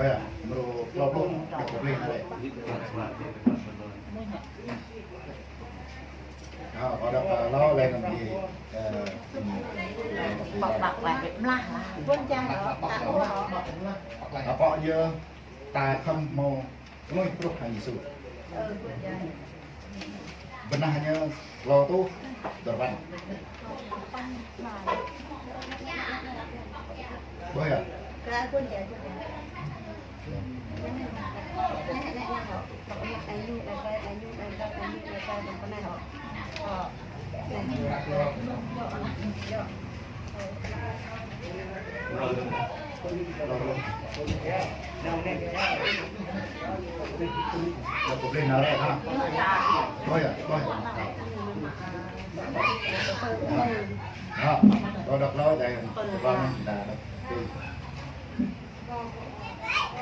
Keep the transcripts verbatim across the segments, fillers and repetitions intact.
Ơi, mrô klâo pluh, đŏk kơ plih anai lĕ. Hă, kâo đŏk, ơ, hlâo lĕ năm ji, ơ, Bă, bă, bă, blah lah. Akŏ yơh, ta khŏm hmâo mơnuih truh hăng Yêsu. Bơnah ñu klâo rơtuh dua rơpăn. Ƀuh yơh?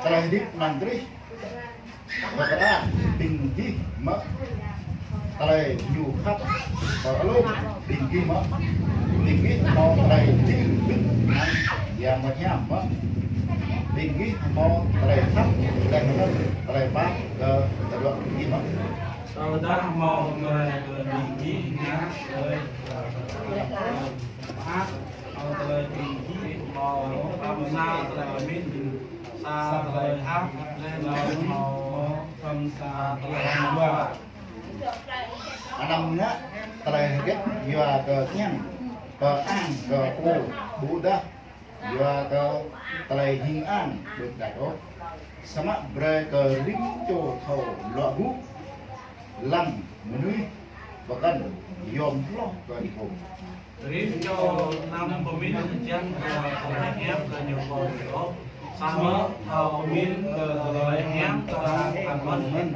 Tơlơi hơdip amăng Krist pơkra ƀing gih mơ̆ tơlơi ñu khăp pơalum ƀing gih mơ̆? Ƀing gih hmâo tơlơi ding duk amăng Yang Bơngăt Hiam mơ̆? Ƀing gih hmâo tơlơi khăp laih anŭn tơlơi pap kơ tơdruă ƀing gih mơ̆? Tơdah hmâo tơlơi kơ ƀing gih ngă tơlơi pap, hmâo tơlơi ƀing gih hmâo pap sa tơlơi pơmĭn, sa tơlơi khăp, laih anŭn hmâo pơmĭn sa tơlơi hăng dua. Anăm ngă tơlơi hơget yua kơ kiăng pơang kơ pô, ƀôdah yua kơ tơlơi hing ang đôč đač ôh. Samơ̆ brơi kơ rĭm čô thâo luă gŭ lăng mơnuih pơkŏn yom hloh kơ ih pô. Rĭm čô anăm pơmĭn hơjăn kơ tơlơi hiăp kơ ñu pô ôh, samơ̆ thâo pơmĭn kơ tơlơi hiăp kơ anăn mơ̆n.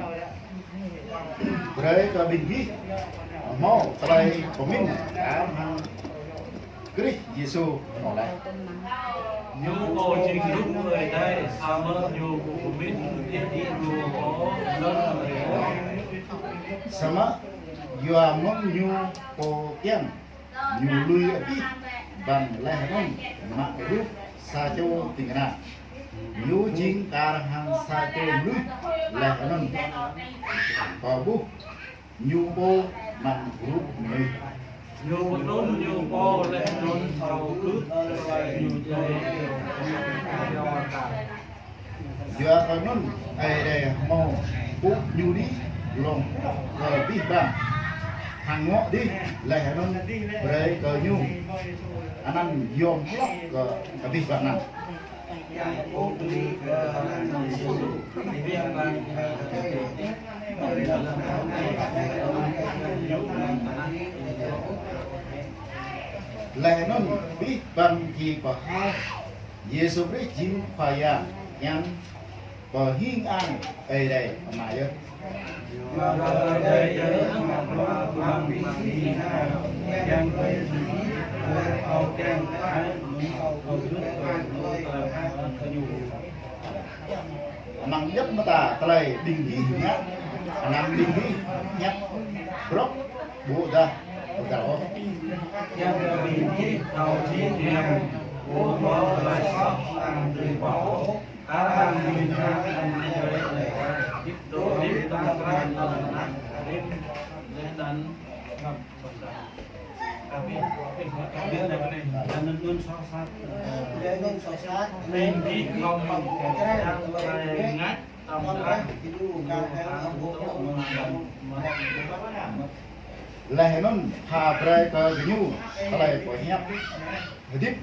Brơi kơ ƀing gih hmâo tơlơi pơmĭn kar hăng Krist Yêsu hmâo laih. Ñu pô jing rup Ơi Adai, samơ̆ ñu ƀu pơmĭn ƀing ñu pô lŏn rai ôh. Samơ̆ yua mơ̆ng ñu pô kiăng ñu lui abih bang laih anŭn mă rup sa čô ding kơna. Ñu jing kar hăng sa čô mơnuih laih anŭn pơƀuh ñu pô amăng rup mơnuih. Ñu pơtrŭn ñu pô laih anŭn thâo kơkuh tơlơi ñu djai. Yua kơ anŭn Ơi Adai hmâo pŭ ñu đĭ glông kơ abih bang, hăng ngŏ đĭ laih anŭn brơi kơ ñu anăn yom hloh kơ abih bang anăn. Laih anŭn abih bang či pơhaih Yêsu Krist jing Khua Yang, Yang pơhing ang Ơi Adai Ama yơh. Amăng djŏp mơta tơlơi ƀing gih ngă, anăm ƀing gih hiăp brŏk ƀôdah pơgăl ôh. Yang ƀing gih thâo jing yang ƀu hmâo tơlơi soh amăng tơlơi pơpŭ. Laih anŭn pha brơi kơ gơñu tơlơi pơhiăp hơdip.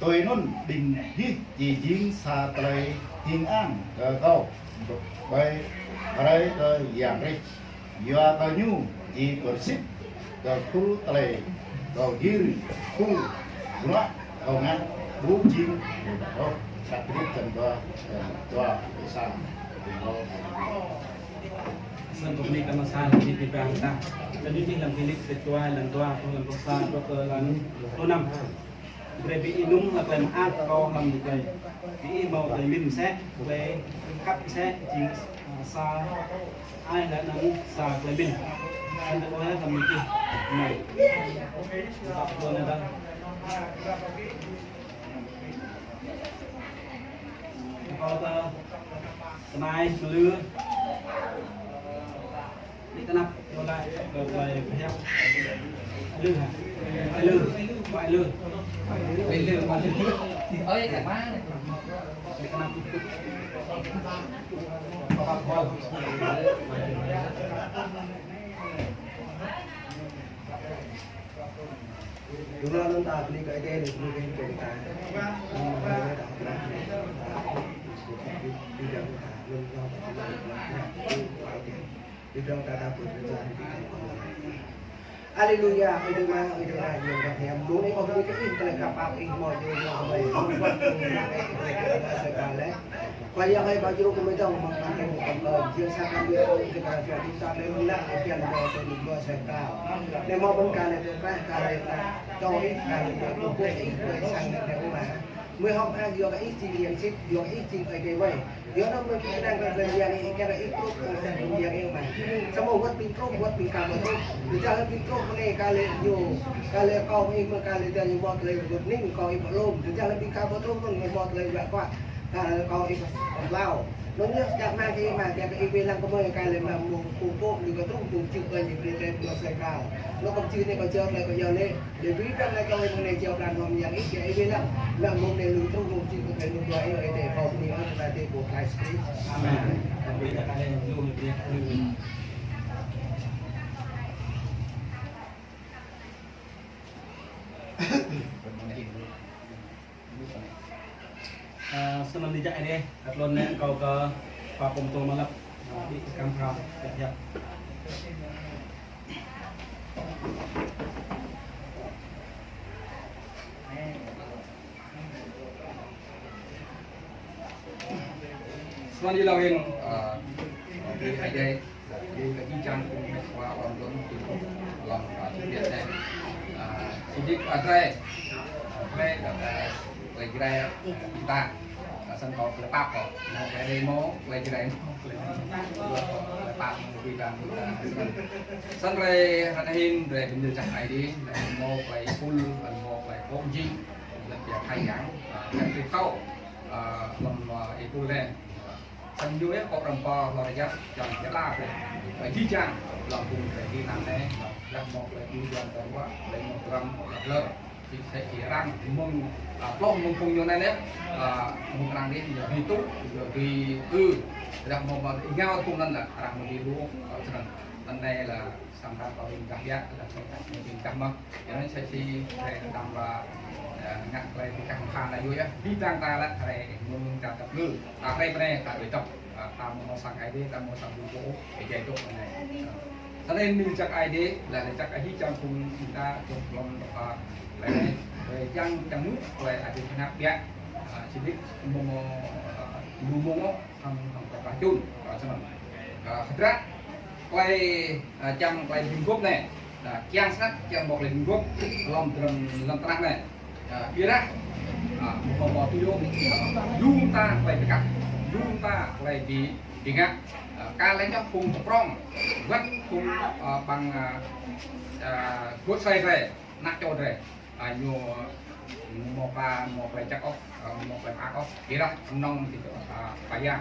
Tui anŭn ƀing gih či jing sa tơlơi hing ang kơ kâo ƀơi hrơi kơ Yang Krist. Yua kơ ñu či pơsĭt kơ khul tơlơi kâo gir, khul bruă kâo ngă ƀu jing ôh. Sat kơdip čăn dua, čăn dua, sa. Sơng kơ bơni kơ mơsa lăm Philip ƀing ta. Lăm Philip, lăm Philip, kơ dua, lăm dua, lăm dua sa, dua kơ lăm dua năm. Brơi ƀing ih nŭn hăng tơlơi mơak kâo hăng tơlơi. Ƀing ih hmâo tơlơi mĭn mơsĕ, tơlơi khăp mơsĕ, jing, a, sa ai laih anŭn sa tơlơi mĭn. Sĭt tơlơi hăng tơlơi mĭn. Anai. Tơlơi anai dah. Tơ, tơnai, mlư. Đi tơnap, vô lại, vô lại, hiệp. Ai lư hả? Ai lư, ai lư. Ai lư, ai lư. Ơi, cái má này. Đi tơnap. Có bác Khôi. Yua anŭn ta bơni kơ Ơi Adai, bơni kơ Ơi Adai ta. Haleluya, Ơi Adai Ama, Ơi Adai Yang Bơngăt Hiam. Mơ̆ng anai kâo bơni kơ Ih, tơlơi khăp pap Ih hmâo yua hmâo tơlơi. Khua Yang ơi, ba jruk kơ mơi dong, mơ̆ng anai kâo bơni kơ Ih, jing sa kăn yua kơ Ih, kơ Ih, kơ Ih, kơ Ih, kơ Ih, Anai hmâo ƀơ̆ng kơ lĕ tơlơi prah, kơ lĕ tơlơi čô Ih, kơ lĕ tơlơi pơpŭ Ih, kơ lĕ sang lĕ tơlơi ƀơ̆ng. Mơi hơ̆k mơak yua kơ Ih jing Yang Sĭt, yua kơ Ih jing Ơi Adai mơi. Yua anŭn mơi kơ đang kơ lĕ Yang Ih, kơ Ih truh, kơ lĕ Yang Ih mơi. Samơ̆ wơ̆t ƀing truh, wơ̆t ƀing ka ƀu truh. Tơdah lĕ ƀing truh mơ̆n anai kơ lĕ yua, kơ lĕ kâo ih mơi kơ lĕ tơlơi hmâo tơlơi rơngot hning, kâo ih pơlom. Tơdah lĕ ƀing ka ƀu truh mơ̆n, hmâo tơlơi ruă kơ, kơ kâo ih pơblau. Anŭn yơh, čang hmang kơ ih mơi, kơ ih wai lăng kơ mơi, kơ lĕ mơi mơ̆ng pơpŭ, lui kơ truh, mơ̆ng čư̆ kơ ñu brơi tơlơi pơñu asơi kâo. Anŭn kâo čư̆ anai kâo jao tơlơi kâo yua lĕ. Lĕ ƀing ta anai kâo ih mơi anai jao pran hmâo Yang Ih, kơ ih wai lăng. Mơi mơ̆ng anai lui truh, mơ̆ng čư̆ kơ tơlơi mơ̆ng dua ih, ih tơlơi pơpŭ anai, ih tơlơi pơpŭ Christ. Amen. Ơ, snăn ni jăk anai, kơ tơlơi anai kâo kơ pơpŭ tơlơi mơlăp, ơ, đi kăm phao, yap, yap. Snăn yơh lăng, ơ, đi Ơi Adai. Jadi, kơ ih čang kơ mĕt wa ƀôn ƀôn tui kơ lŏm, ơ, tui biă anai. Ơ, sĭt nik, ơ, drơi. Ơ, drơi, ơ, tơlơi Jrai, ơ, ƀing ta. Ơ, snăn kâo tơlơi pap kâo. Mơ̆ng tơlơi Ơi Adai mơ̆, tơlơi Jrai mơ̆, tơlơi pap mơ̆ng ƀing ta, ƀing ta, snăn. Snăn drơi, ră anai hĭn, drơi bơni kơ Ơi Adai, drơi mơ̆ tơlơi pul, mơ̆ tơlơi pơjing, lĕ biă khai giảng, ơ, biă tui thâo, ơ, lŏm, ơ, ih pul anai. Snăn ñu yơh kơ răm pơ hlô rơjăp, čang jơla pơ. Ơ, jih jang, lŏm phung tơlơi Việt Nam anai, lŏm hmâo tơlơi ƀu djơ̆ tơlơi ruă, tơlơi mơ̆ tơlơi mơ̆ tơlơi. Sĭt sĭt arăng mơ̆ng, ơ, ploh mơ̆ng phung ñu anai yơh, ơ, mơ̆ng arăng anai, ñu ƀu tŭ, ñu ƀu ư. Tơdah mơ̆ mơ̆ ih ngă phung anŭn lĕ, arăng mơ̆ ƀu lu, ơ, snăn. Anŭn anai lĕ, samơ̆ ta kâo ƀing gah yă, lĕ kâo ƀing gah mơ̆. Yua anŭn sĭt sĭt, ơ, tơdang ƀă, ơ, ngă tơlơi ƀu kah mơ̆n anai yơh, ƀing ta lĕ, hrơi mơ̆ng ta tơp ngư. Ơ, hrơi pơ anai, ta ƀu tơp. Ơ, ta mơ̆ sang Ơi Adai, ta mơ̆ sang ƀu pô, ơ, jai dŏ anai. Ơ. Snăn anai ni jăk Ơi Adai, lĕ ni jăk Ơi Adai čang phung ta dŏ lŏm, ơ, lĕ, ơ, čang, čang mŭt, lĕ Ơi Adai pơhiăp biă. Ơ, sĭt nik mơ̆ mơ̆, ơ, lu mơ̆ng ôh, hăng, hăng kơ pơčun, ơ, snăn. Ơ, hơdră, tơlơi, ơ, čang tơlơi ƀing gŏp anai. Ơ, kiăng snăk, kiăng mơ̆ tơlơi ƀing gŏp, lŏm tơdrăn, lŏm tơnah anai. Ơ, ƀiădah, ơ, mơ̆ mơ̆ tui yơh, lu mơta tơlơi pơkă, lu mơta tơlơi ƀu, ƀu ngă, ơ, kơ lĕ ñu phung tơprŏng, wơ̆t phung, ơ, ƀăng, ơ, ơ, gŏp asơi drơi, ană čô drơi. Ơ, ñu mơ̆ pla, mơ̆ pla čăk ôh, ơ, mơ̆ pla mơak ôh, ƀiădah kơnơ̆ng tui, ơ, pơyang.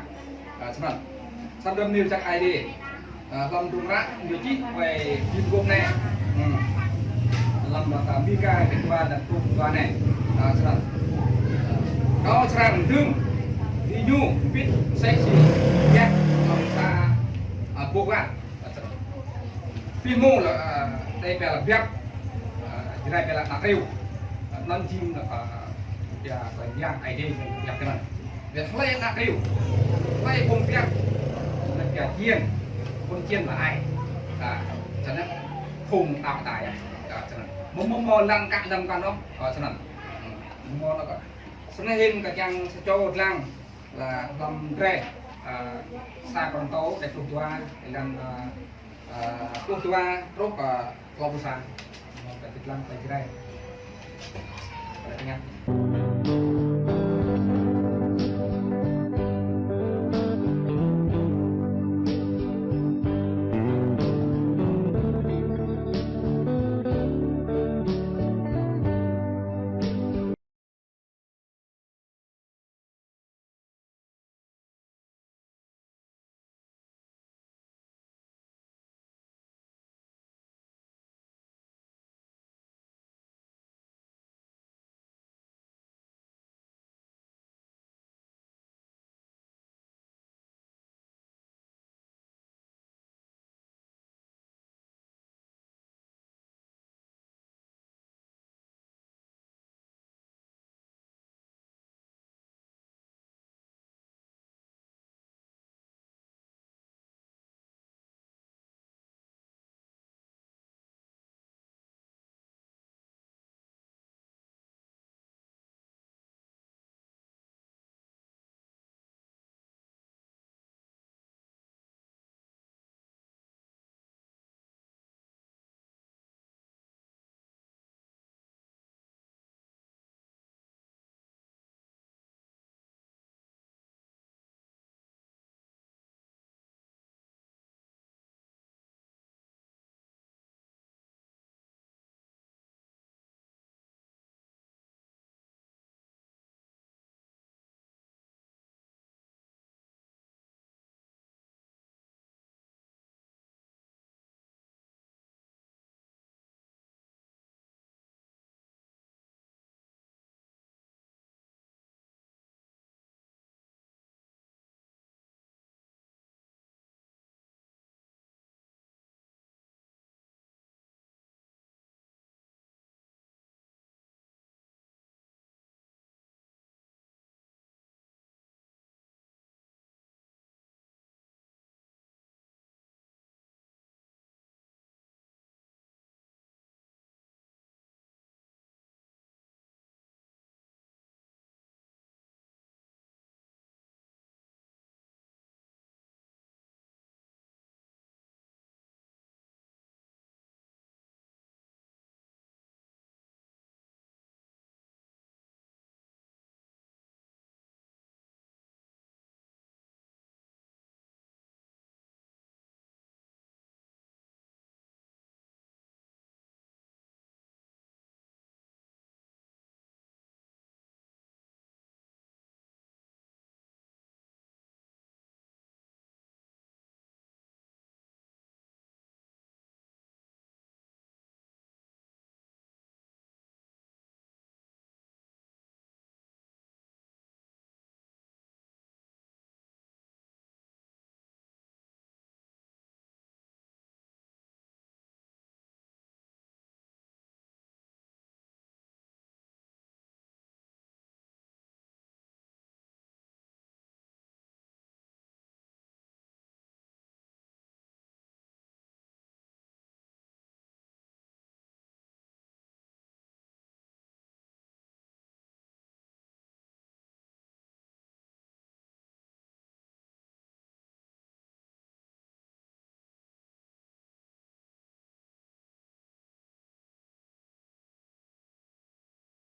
Ơ, snăn. Snăn drơi ni jăk Ơi Adai. Ơ, lŏm tŭ mră, ñu čih tơlơi ƀing gŏp anai. Hmm. Lŏm mơta Mika, kơ dua dan tŭ dua anai. Ơ, snăn. Kâo srăng dơ̆ng, di ñu, bit, sĕ si, yăk, lŏm sa, ơ, ƀô̆ wăt. Pi mô lĕ, ơ, Ơi Adai pia lĕ biăp, ơ, Jrai pia lĕ ană triu. Ơ, anŭn jing lĕ, ơ, pia tơlơi Yang Ơi Adai biăp kơ anŭn. Biăp hlơi ană triu. Hlơi phung biăp, lĕ pia jing, phung jing lĕ ai. Ơ, snăn phung ta ta yơh. Ơ, snăn. Mơ̆ mơ̆ mơ̆ lăng kă lăng kăn ôh. Ơ, snăn. Hmm, mơ̆ lăng kă. Snăn hĭn kơ čang sa čô dlăng. Lĕ lŏm drơi, ơ, sa Kôrintô, dua pluh dua, êlan, ơ, ơ, pluh dua, truh kơ klâo pluh sa. Mơ̆ kơ tơlơi lăng tơlơi Jrai. Tơlơi ingat.